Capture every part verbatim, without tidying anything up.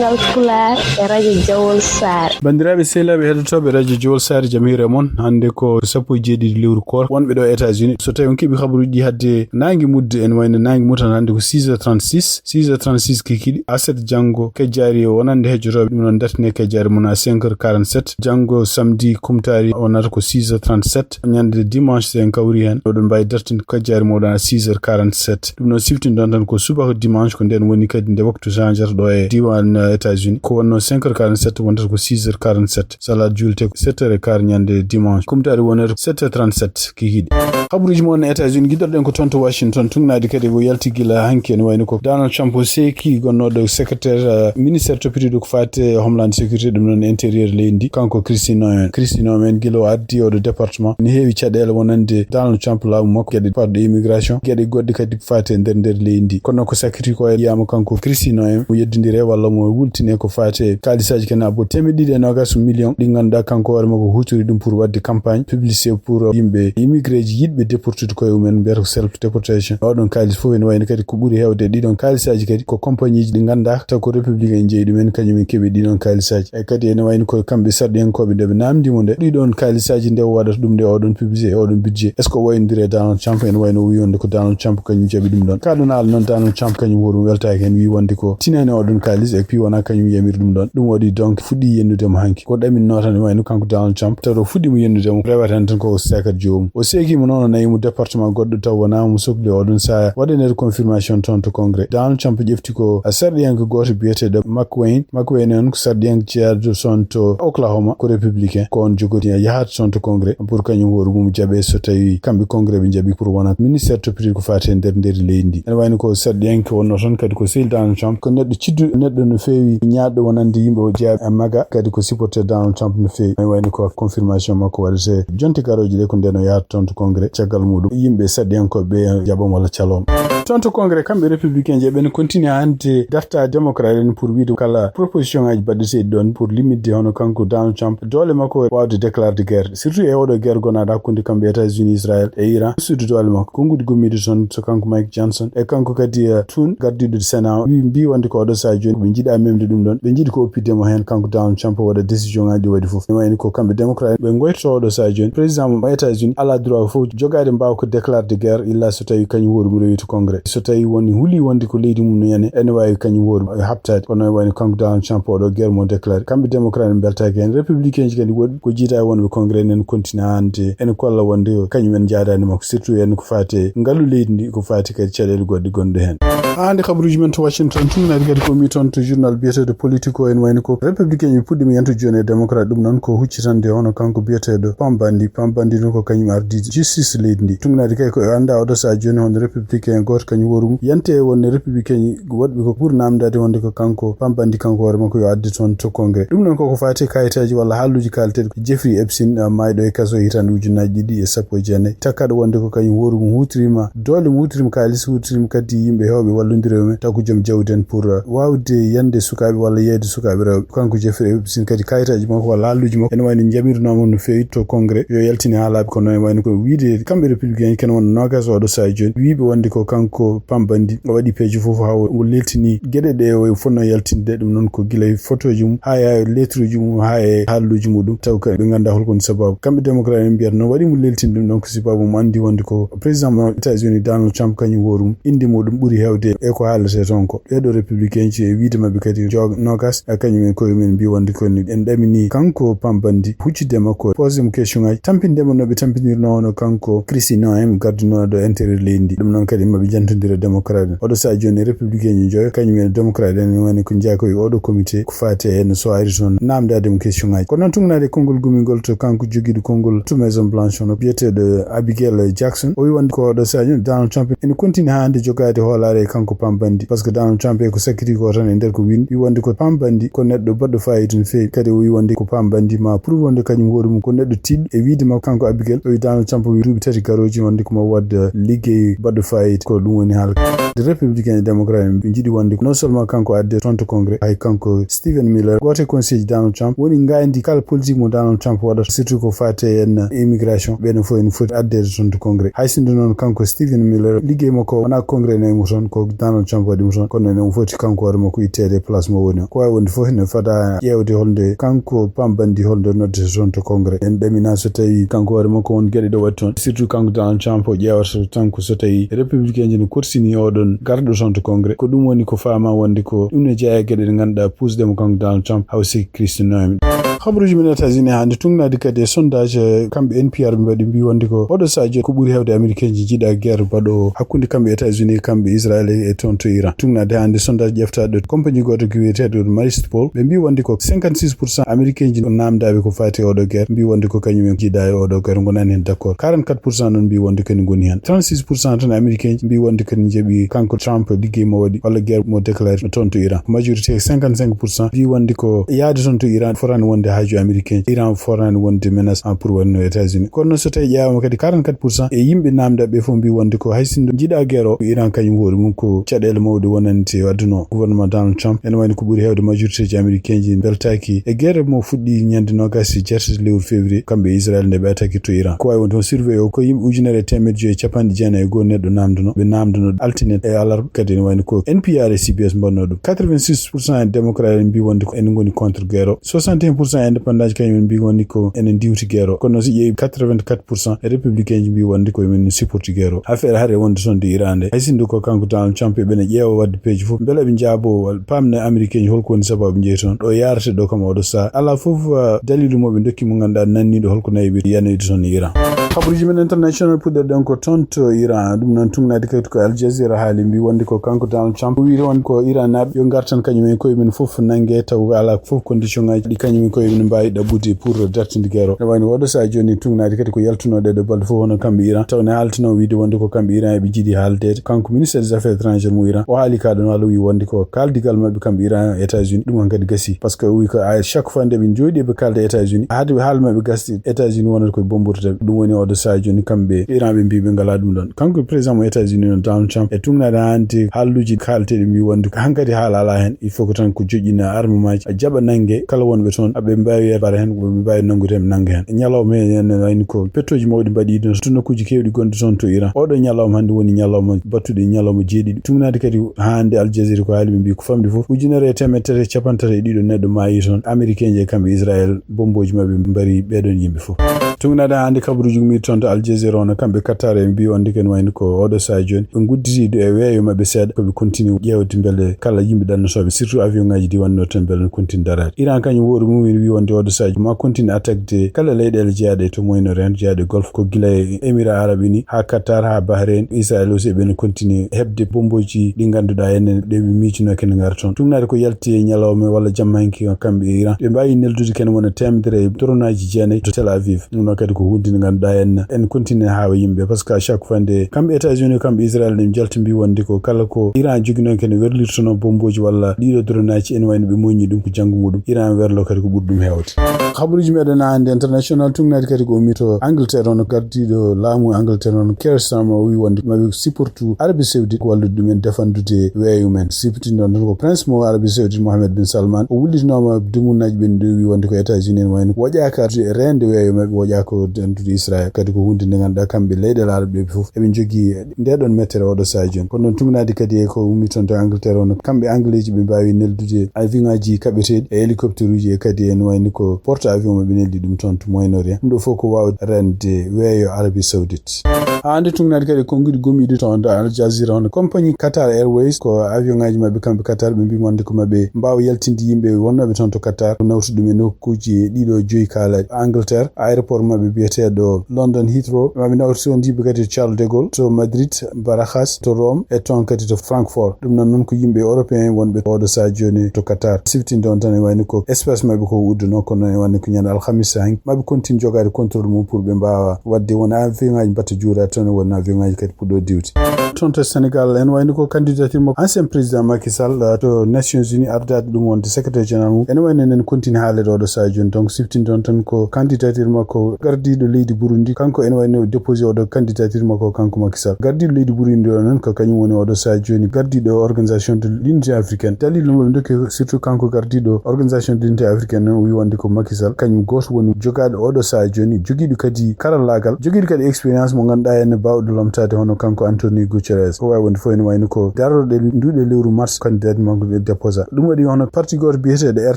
Ngal Pulaar e radio Jawol Saare. Banndiraaɓe sehilaaɓe heɗotooɓe radio Jawol Saare, jam hiire mon. Hannde ko sappo e jeeɗiɗi lewru koor wonɓe ɗo États-Unis. So tawi on keɓi habaruuji ɗi hadde naange mudde, en wayno naange mutan hannde ko six heures trente-six, six heures trente-six kikiɗi. Aset janngo kejjaari wonande hejjotooɓe ɗum noon dartine kejjaari mon à cinq heures quarante-sept. Janngo samedi kumtaari wonata ko six heures trente-sept. Ñande dimanche so en kawri heen, oɗon mbaawi dartinde kajjaari mooɗon à six heures quarante-sept. Ɗum noon siftinɗon tan ko subaka dimanche, ko ndeen woni kadi nde waktu changeata ɗo e diiwaan, eh, États-Unis. Ko wonno cinq heures quarante-sept, wonata ko six heures quarante-sept. Salaat juulte ko sept heures et quart ñande dimanche. Kumtaari wonata sept heures trente-sept kikiiɗe. Habaruuji mon États-Unis, giɗorɗen ko toon to Washington. Tungnaade kadi ko yalti gila hanki, ene wayno ko Donald Trump o seeki gonnooɗo secrétaire, eh, ministère toppitiiɗo ko faati e Homeland Security, ɗum noon intérieur leydi ndi, kanko Kristi Noem. Kristi Noem gila o addi oɗo département, ne heewi caɗeele wonande Donald Trump laamu makko, geɗe fadde immigration, geɗe goɗɗe kadi faate nder, nder leydi ndi. Kono ko sakkiti ko e wiyama kanko Kristi Noem, mo yeddindire walla mo wultine ko faate kaalisaji ken abbo teemeɗɗe ɗiɗi e nogas million, ɗi ngannduɗaa kanko hoore makko hutori ɗum pour waɗde campagne publicité pour yimɓe immigré ji yiɗɓe déportude koye mumen, mbiyata ko self déportation. Oɗon kaalis fof ene wayno kadi ko ɓuri heewde e ɗiɗon kaalisaji kadi ko compagnie ji ɗi ngannduɗaa taw ko républicain jeeyi ɗumen, kañum en keeɓi ɗiɗon kaalisaji. E kadi ene wayno ko kamɓe sarɗiyankooɓe nde ɓe naamndi mo nde, ɗiɗon kaalisaaji nde o waɗata ɗum nde, oɗon publicité e oɗon budget, est ce que o waynodiri e Donald Trump? Ene wayno o wi wonde ko Donald Trump kañum jaɓi ɗum ɗon. Kaɗo naala noon Donald Trump kañum hoɗum weltaaki heen, wi wonde ko tinani oɗon kaalis, et puis wona kañum yamiri ɗum ɗon. Ɗum waɗi donc fuɗɗi yennude mo hanki. Ko ɗaminno tan, ene wayno kanko Donald Trump, tawa o fuɗɗi mo yennude mo, rewata heen tan ko o seekat joomum. O seeki mo noon, o nawi mo département goɗɗo taw wona mo sokli oɗon saaya. Waɗanede confirmation toon to Congrès. Donald Trump ƴefti ko sarɗiyanke gooto biyeteeɗo McWayne. McWayne on ko sarɗiyanke jeyaɗo toon to Oklahoma, ko républicain, ko on jogori yahaade toon to Congrès pour kañum hoore mum jaɓe so tawi kamɓe Congrès ɓe jaɓi pour wona ministère toppitiiɗo ko faati e nder, nder leydi ndi. Ene wayno ko sarɗiyanke wonno toon kadi ko sehil Donald Trump, ko neɗɗo ciddu, neɗɗo no feewi ñaaɗɗo wonande yimɓe o jeyaa e maga, kadi ko supporter Donald Trump no feewi. Ene wayno ko confirmation makko waɗete jonte garooje ɗe, ko nden o yahata toon to Congrès. Caggal muɗum yimɓe sarɗiyankooɓe ɓe jaɓam walla calom. Toon to Congrès, kamɓe républicain je ɓen continue hannde darta démocrate en pour wiide kala proposition aji baɗɗeteeɗi ɗon pour limitde hono kanko Donald Trump doole makko waawde déclarde guerre, surtout e oɗo guerre gonaɗo hakkunde kamɓe États-Unis, Israël e Iran, suddu doole makko. Konguɗi gommiiɗo toon so kanko Mike Johnson e kanko kadi, eh, tun gardiiɗo Sénat o wi, mbi wonde ko oɗo saha jooni ɓe njiɗa memde ɗum ɗon, ɓe njiɗi ko oppitde mo heen kanko Donald Trump o waɗa décision ngaji ɗi waɗi fof. Ne wayni ko kamɓe démocrate ɓe goytoto oɗo saha jooni, président mo États-Unis ala droit fof jogaade mbaawa ko déclarde guerre illa so tawi kañum hoore mum rewi to Congrès. So tawi woni huli wonde ko leydi mum no yani, ene waawi kañum hoore mum habtaade. Kono ene wayno kanko Donald Trump oɗo guerre mo déclaré. Kamɓe démocrate en mbeltaaki heen. Républicain ji kadi woɗɓe ko jiita e wonɓe Congrès enen continue hannde ene kolla wonde kañum en jaadaani makko, surtout en ko faati e ngalu leydi ndi, ko faati kadi caɗeele goɗɗe gonɗe heen. Haa hannde kabaruuji men to Washington, tungnaade kadi ko mi toon to journal biyeteeɗo Politico, en wayno ko républicain ji puɗɗiima yantude jooni e démocrate, ɗum noon ko huccitande hono kanko biyeteeɗo Pam Bondi. Pam Bondi noon ko kañum ardi justice leydi ndi. Tungnaade kay ko e annda oɗo saha jooni hono républicain gooto kañum hoore mum yante e wonde républicain woɗɓe ko ɓuri namdade wonde ko kanko Pam Bondi kanko hoore makko yo adde toon to Congrès. Ɗum noon koko faati e kayitaaji walla haaluuji kaaleteeɗi ko Jeffrey Epstein, ah, maayɗo e kaso hitaande ujunnaaji ɗiɗi e sappo e jeenayi. Takkaɗo wonde ko kañum hoore mum huutoriima doole mum, huutoriima kaalis, huutoriima kadi yimɓe heewɓe wallondire e mum, taw ko joom jawdi en pour, ah, waawde yande sukaaɓe walla yeeyde sukaaɓe rewɓe. Kanko Jeffrey Epstein kadi kayitaaji makko walla haaluuji makko ene wayno njamirnooma no feewi to Congrès yo yaltine haalaaɓe, kono ene wayno ko wiide kamɓe républicain ken wonno noogaas oɗo saha jooni wiiɓe wonde ko kanko Pam Bondi o waɗi peeje fof haa o leltini geɗe ɗe o fotno yaltinde. Ɗum noon ko gila e photoji mum haa e lettre uji mum haa e haaluuji muɗum, taw ka ɓe ngannda holko woni sababu. Kamɓe démocrate en mbiyata noon waɗi mo leltinde ɗum ɗon ko sababu mo anndi wonde ko président mo États-Unis Donald Trump kañum hoore mum innde muɗum ɓuri heewde e ko haalete toon ko. Ɓeeɗo républicain ji e wiide maɓɓe kadi jo-, noogaas, e kañum en koye mum mbi wonde ko ni en ɗamini kanko Pam Bondi huccitde makko posé mo question ngaji, tampinde mo no ɓe tampinirno hono kanko Kristi Noem gardinooɗo intérieur leydi ndi. Ɗum noon kadi maɓe jantondira démocrate en. Oɗo saha jooni républicain ji joyo, kañum en démocrate en woni ko jeyaa koye oɗo comité ko faati e no so ari toon namdade mo question ngaji. Kono noon tungnaade konngol gomingol to kanko jogiiɗo konngol to Maison Blanche hono biyeteeɗo Abigail Jackson, o wi wonde ko oɗo saha jooni Donald Trump ene continue haa hannde jogaade hoolaare e kanko Pam Bondi. Par ce que Donald Trump e ko sakkiti ko tan e nder ko win-, wi wonde ko Pam Bondi ko neɗɗo baɗɗo fayida no feewi. Kadi o wi wonde ko Pam Bondi ma prouve wonde kañum hoore mum ko neɗɗo tiiɗɗo. E wiide makko kanko Abigail, o wi Donald Trump wi duuɓi tati garooji wonde ko mo waɗde liggey baɗɗo fayida. Ko ɗum woni haala. Républicain e démocrate en ɓe njiɗi wonde non seulement kanko adde toon to Congrès, hay kanko Stephen Miller, gooto e conseil ji Donald Trump, woni ngaayndi kala politique mo Donald Trump waɗata, surtout ko faati e en immigration, ɓeɗon fof ene foti addeede toon to Congrès. Hay sinno noon kanko Stephen Miller, liggey makko wona Congrès nawi mo toon, ko Donald Trump waɗi mo toon, kono ene foti kanko hoore makko itteede e place mo woni o. Ko wawi wonde fof, ene fada ƴeewde holnde kanko pambandi, holnde noddete toon to Congrès. En ɗamina so tawi kanko hoore makko won geɗe ɗe waɗi toon, surtout kanko Donald Trump, o ƴeewata tan ko so tawi républicain ji ne korsini oɗon garɗo toon to Congrès. Ko ɗum woni ko faama wonde ko ɗum ne jeeya e geɗe ɗe ngannduɗaa puusde mo kanko Donald Trump, haw si Kristi Noemi. Habaruuji men États-Unis hannde, tungnaade kadi e sondage, eh, kamɓe N P R ɓe mbaɗi, mbi wonde ko oɗo sahaa jooni ko ɓuri heewde Américain ji jiiɗa guerre baɗo hakkunde kamɓe États-Unis, kamɓe Israël e, e toon to Iran. Tungnaade hannde sondage ƴeftaɗo compagnie gooto ko wiyeteeɗo Marist Poll, ɓe mbi wonde ko cinquante-six pour cent Américain ji namdaaɓe ko faati e oɗo guerre, mbi wonde ko kañum en jiiɗa e oɗo guerre, ngonani heen d'accord. Quarante-quatre pour cent noon mbi wonde kadi ngoni heen. Trente-six pour cent tan Américain ji mbi wonde kadi njaɓi kanko Trump liggey mo waɗi walla guerre mo déclaré toon to Iran. Majorité cinquante-cinq pour cent mbi wonde ko yaade toon to Iran fotaani wonde haaju Américain ji. Iran fotaani wonde menace en pour wonno États-Unis. Kono noon so tawi ƴeewama kadi quarante-quatre pour cent e yimɓe namdaɓe fof mbi wonde ko hay sinno jiiɗa guerre o, Iran kañum hoore mum ko caɗeele mawɗe wonande aduna o. Gouvernement Donald Trump ene wayno ko ɓuri heewde majorité ji Américain ji beltaaki e guerre mo fuɗɗi ñande noogas e jeetati lewru février kamɓe e Israël nde ɓe attaqué to Iran. Ko wawi wonde toon surveillé o ko yimɓe ujunere e teemedde joyi e capanɗe jeenayi e goho neɗɗo namduno. Ɓe namduno altine e alarba kadi ene wayno ko N P R e C B S mbanno ɗum. Quatre-vingt-six pour cent e démocrate en mbi wonde ko ene ngoni contre guerre o. Soixante et un pour cent e indépendant ji kañum en mbi wonde ko ene ndiwti guerre o. Kono noon so ƴeewi quatre-vingt-quatre pour cent e républicain ji mbi wonde ko emin supporti guerre o. Affaire hare wonde toon de Iran nde, hay sinno ko kanko Donald Trump eɓene ƴeewa wadde peeje fof, mbele eɓe njaabo walla paamna Américain ji holko woni sababu jeeyi toon. Ɗo yarate ɗo kam oɗo sahaa, alaa fof, ah, dalilu mo ɓe dokki mo ngannduɗaa nanniiɗo holko nayi ɓe yanoyde toon e Iran. Habaruuji men international puɗɗoɗen ko toon to Iran. Ɗum noon tungnaade kadi ko Al Jazeera haali, mbi wonde ko kanko Donald Trump o wiiri on ko Iran naaɓe yo ngartan kañum en koye mum fof nannge, taw alaa fof condition ngaji ɗi kañum en koye mum mbaawi ɗaɓɓude pour dartinde guerre o. Ne wayno oɗo sahaa jooni tungnaade kadi ko yaltunoo ɗeɗo balɗe fof hono kamɓe Iran, taw ne haaltano wiide wonde ko kamɓe Iran eɓe njiɗi haaldeede. Kanko ministre des affaires étrangères mo Iran o haali ka ɗon haala wi wonde ko kaaldigal maɓɓe kamɓe Iran e États-Unis ɗum hankadi gasi, parce que o wi ko à chaque fois nde ɓe jooɗi eɓe kaalda États-Unis, haade haala maɓɓe gasde États-Unis wonata koye bombortaɓe. Ɗum woni oɗo sahaa jooni kamɓe Iran ɓe mbi ɓe ngala ɗum ɗon. Kanko président mo États-Unis noon Donald Trump e tungnaade hannde haalluuji kaalteɗi mbi wonde ko hankadi haala alaa heen, il faut que tan ko joƴƴina armement ji, a jaɓa nannge kala wonɓe toon, aɓe mbaawi yeɓare heen, ɓe mbaawi nanngude heen nannga heen. E ñalawma heen ene wayni ko pettooji mawɗi mbaɗiiɗi no to nokkuuji keewɗi gonɗi toon to Iran. Oɗo ñalawma hannde woni ñalawma battuɗi ñalawma jeeɗiɗi. Tungnaade kadi hannde Al Jazeera ko haali ɓe mbi ko famɗi fof ujunere e teemedde tati e capanɗe tati e ɗiɗo neɗɗo maayi toon. Américain ji e kamɓe Israël bombooji maɓɓe mbari ɓeɗon yimɓe fof. Tungnaade hannde kabaruuji gumi toon to Al Jazeera hono kamɓe Qatar e mbi wonde ken wayno ko oɗo sahaa jooni ɓe ngudditi e weeyo maɓɓe seeɗa, ko ɓe continue ƴeewde mbele kala yimɓe ɗannotooɓe, surtout avion ngaji ɗi wannoo toon mbele no continue daraade. Iran kañum hoore mum ene wi wonde oɗo sahaa ma continue attaque de kala leyɗeele jeyaɗe to Moyen-Orient, jeyaɗe Golfe, ko gila e Émirats Arabes Unis haa Qatar haa Bahrein, Israël aussi ɓe no continue heɓde bombooji ɗi ngannduɗaa enen ɗe ɓe miijunoo kene ngara toon. Tungnaade ko yalti e ñalawma walla jamma hanki kamɓe e Iran. Ɓe mbaawi neldude kene wona teemedere e drone aji jeenayi to Tel Aviv. Ɗum noon kadi ko huunde nde ngannduɗaa en, en continue haawa yimɓe, parce que à chaque fois nde kamɓe États-Unis, kamɓe Israël, ɗum jalti mbi wonde ko kala ko Iran joginoo kene werlirtono bombooji walla ɗiɗo drone aji ene wayno ɓe moññi ɗum ko janngo muɗum. Iran werlo kadi ko ɓuri ɗum heewde. Habaruuji meɗen hannde international tungnaade kadi ko ummi to Angleterre, hono gardiiɗo laamu Angleterre, hono Keir Starmer, o wi wonde maɓe supportu Arabie Saoudite ko wallude ɗumen defandude weeyo men. Siftinɗon tan ko prince mo Arabie Saoudite, Mohammed bin Salman, o wullitinooma dumunnaaji ɓen ɗo wi wonde ko États-Unis en wayno woƴaaka reende weeyo maɓɓe, woƴaaka dentude Israël. Kadi ko huunde nde ngannduɗaa kamɓe leyɗeele Arab ɗe fof eɓe njogii nde ɗon mettere oɗo sahaa jooni. Kono noon tungnaade kadi e ko ummi toon to Angleterre, hono kamɓe Anglais ji ɓe mbaawi neldude avion aji kaɓeteeɗi e hélicoptère uji e kadi en wayno ko porte avion maɓɓe neldi ɗum toon to Moyen-Orient. Ɗum ɗo fof ko waawde reende weeyo Arabie Saoudite. Haa nde tungnaade kadi konnguɗi gomiiɗi toon to Al Jazeera, hono compagnie Qatar Airways, ko avion ngaji maɓɓe kamɓe Qatar, ɓe mbi wonde ko maɓe mbaawa yaltinde yimɓe wonnooɓe toon to Qatar, ko nawtu ɗum e nokkuuji ɗiɗo joyi kaalaɗi. Angleterre, aéroport maɓɓe biyeteeɗo London Heathrow, maɓe nawti toon yimɓe kadi to Charles de Gaulle, to Madrid, Barajas, to Rome, e toon kadi to Francfort. Ɗum noon, noon ko yimɓe européen wonɓe oɗo sahaa jooni to Qatar. Siftinde on tan e wayno ko espace maɓɓe ko udduno, kono e wayno ko ñande alhamisa hanki maɓe continue jogaade contrôle mum pour ɓe mbaawa waɗde won avion ngaji mbatta juura toon, won avion ngaji kadi puɗɗo diwde. Toon to Sénégal, en wayno ko candidature makko ancien président Macky Sall, uh, to Nations Unies ardaade ɗum wonde secrétaire général mum. Ene wayno enen continue haalede oɗo sahaa jooni. Donc, siftinde on tan ko candidature makko gardiiɗo leydi Burundi. Kanko ene wayno déposé oɗo candidature makko kanko Macky Sall. Gardiiɗo leydi Burundi o noon ko kañum woni oɗo sahaa jooni gardiiɗo Organisation de l'Unité Africaine. Dalilu mo ɓe dokki surtout kanko gardiiɗo Organisation de l'Unité Africaine noon o wi wonde ko Macky Sall kañum gooto woni jogaaɗo oɗo sahaa jooni, jogiiɗo kadi karallaagal, jogiiɗo kadi expérience mo ngannduɗaa ene baawɗo lomtaade hono kanko Anthony Guterres. Therese. Ko wawi wonde fof ene wayno ko darorɗe nduɗe lewru mars candidat makko déposa. Ɗum waɗi hono parti goto biyeteɗo R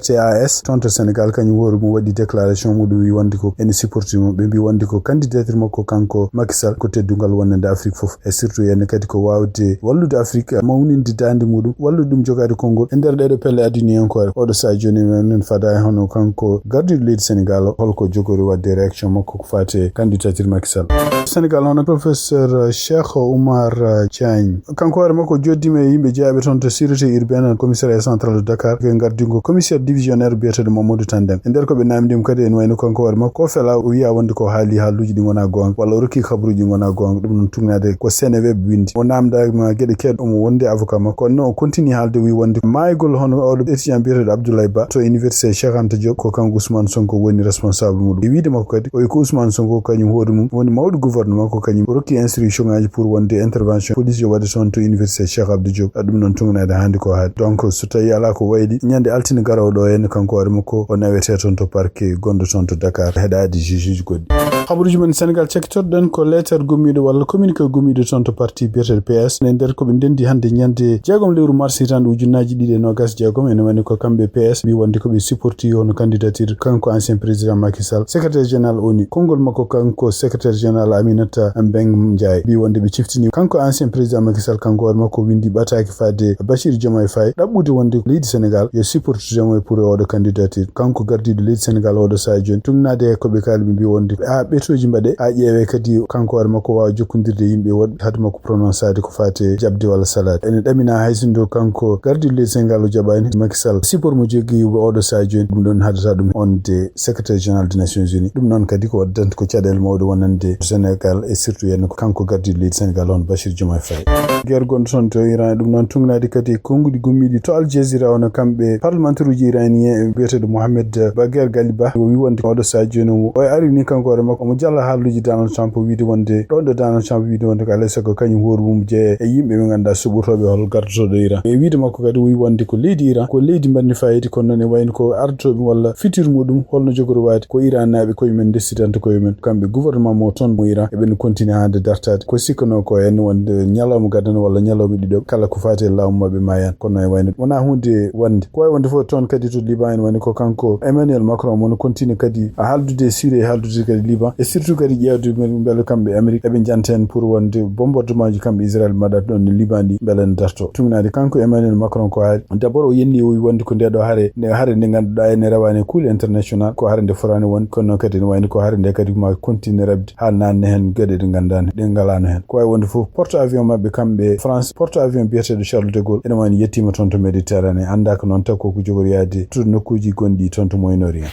T A S toon to Sénégal, kañum hoore mum waɗi déclaration muɗum, wi wonde ko ene supporti mum. Ɓe mbi wonde ko candidature makko kanko Macky Sall ko teddungal wonande Afrique fof, e surtout ene kadi ko wawde wallude Afrique mawninde dande muɗum, wallude ɗum jogade konngol e nder ɗeɗo pelle aduniyankore. Oɗo saha joni men fada e hono kanko gardiɗo leydi Sénégal, holko jogori wadde réaction makko ko fati e candidature Macky Sall. Sénégal hono professeur Cheikh Oumar Diagne, kanko hoore makko joddima e yimɓe jeyaɓe toon to sûreté urbaine, commissariat central de Dakar, ko gardingo commissaire divisionnaire biyeteɗo Mamadou Tandeng. E nder ko ɓe namdima kadi ene wayno kanko hoore makko ko fela, o wiya wonde ko haali haaluji ɗi gona gonga walla o rokki kabaruji ɗi gona gonga. Ɗum noon tugnade ko Seneweb windi. O namdama gueɗe keɗɗe, omo wonde avocat makko, kono noon o continue haalde, wi wonde maaygol hono oɗo étudiant biyeteɗo Abdoulaye Ba to université Cheikh Anta Diop ko kanko Ousmane Sonko woni responsable muɗum. E wiide makko kadi o wi ko Ousmane Sonko kañum hoore mum woni mawɗo gouvernement, ko kañum rokki instruction ngaji pour wonde intervention police yo waɗe toon to université Cheikh Abdou Diop. Ɗum noon tugnade hande ko haali. Donc so tawi ala ko wayli, ñande altine garowo ɗo henna kanko hoore makko o nawete toon to parquet gonɗo toon to Dakar, heɗade juge uji goɗɗi. Habaruji men Sénégal cakkitorɗen ko letter gummiɗo walla communiqué gummiɗo toon to parti biyeteɗo P S. E nder koɓe ndendi hande ñande jeegom lewru mars hitande ujunnaji ɗiɗi e nogas jeegom, ene wayno ko kamɓe P S mbi wonde koɓe supporti hono candidature kanko ancien président Macky Sall, secrétaire général ONU. Konngol makko kanko secrétaire général Aminata Mbengue Ndiaye mbi wonde ɓe ciftini kanko ancien président Macky Sall, kanko hoore makko windi ɓataake fadde Bassirou Diomaye Faye ɗaɓɓude wonde leydi Sénégal yo supporte Diomaye pour e oɗo candidature. Kanko gardiɗo leydi Sénégal oɗo saha joni, tugnade e koɓe kaali ɓe mbi wonde ha ɓetoji mbaɗe, ha ƴeewe kadi kanko hoore makko wawa jokkodirde e yimɓe woɗɓe haade makko prononcade ko fate jaɓde walla salade. Ene ɗamina hay sinno kanko gardiɗo leydi Sénégal o jaɓani Macky Sall support mo jogui oɗo saha joni, ɗum ɗon haddata ɗum wonde secrétaire général des Nations Unies. Ɗum noon kadi ko waddanta ko caɗele mawɗe wonande Sénégal e surtout henna ko kanko gardiɗo leydi Sénégal on Bassirou Diomaye Faye. Guerre gonɗo toon to Iran, ɗum noon tugnade kadi e konnguɗi gummiɗi to Al Jazeera, wano kamɓe parlementaire uji iranien biyeteɗo Mohamed Bagher Ghaliba, o wi wonde oɗo saha joni o ari ni kanko hoore makko omo jalla haaluji Donald Trump, o wiide wonde ɗon ɗo Donald Trump wiide wonde ko alay saago kañum hoore mum jeeya e yimɓe ɓe ganduɗa suɓotoɓe hol gardotoɗo Iran. E wiide makko kadi o wi wonde ko leydi Iran ko leydi mbanndi fayida, kono noon e wayno ko ardotoɓe walla futur muɗum holno jogori waade, ko Iran naaɓe koye men ndessidanta koye men kamɓe gouvernement mo toon mo Iran, eɓen continue hande dartade ko sikkano ko henna wonde ñalawma gadano walla ñalawma ɗiɗo kala ko fati e laamu maɓɓe ma hen. Kono e wayno wona hunde wonde ko wawi wonde fof toon kadi to Liban ene wayno ko kanko Emmanuel Macron mono continue kadi a haaldude e Syrie e haaldude kadi Liban e surtout kadi ƴeewde beele kamɓe Amérique eɓe janta hen pour wonde bombardement ji kamɓe Israël mbaɗata ɗon e Liban ɗi beele ne darto. Tugnade kanko Emmanuel Macron ko haali d'abord o yenni o wi wonde ko nde ɗo hare nde hare nde ganduɗa ene rawane kuule international ko hare nde forani wonde, kono noon kadi ene wayno ko hare nde kadi ma continue rabde ha nanne hen gueɗe ɗe ganduɗa ɗe ngalano hen. Ko wawi wonde fof porte avion mabɓe kamɓe France, porte avion biyeteɗo Charles de Gaulle ene wayno yettima toon to Méditerranée, anda ko noon taw koko jogori yaade to nokkuji gonɗi toon to Moyen Orient.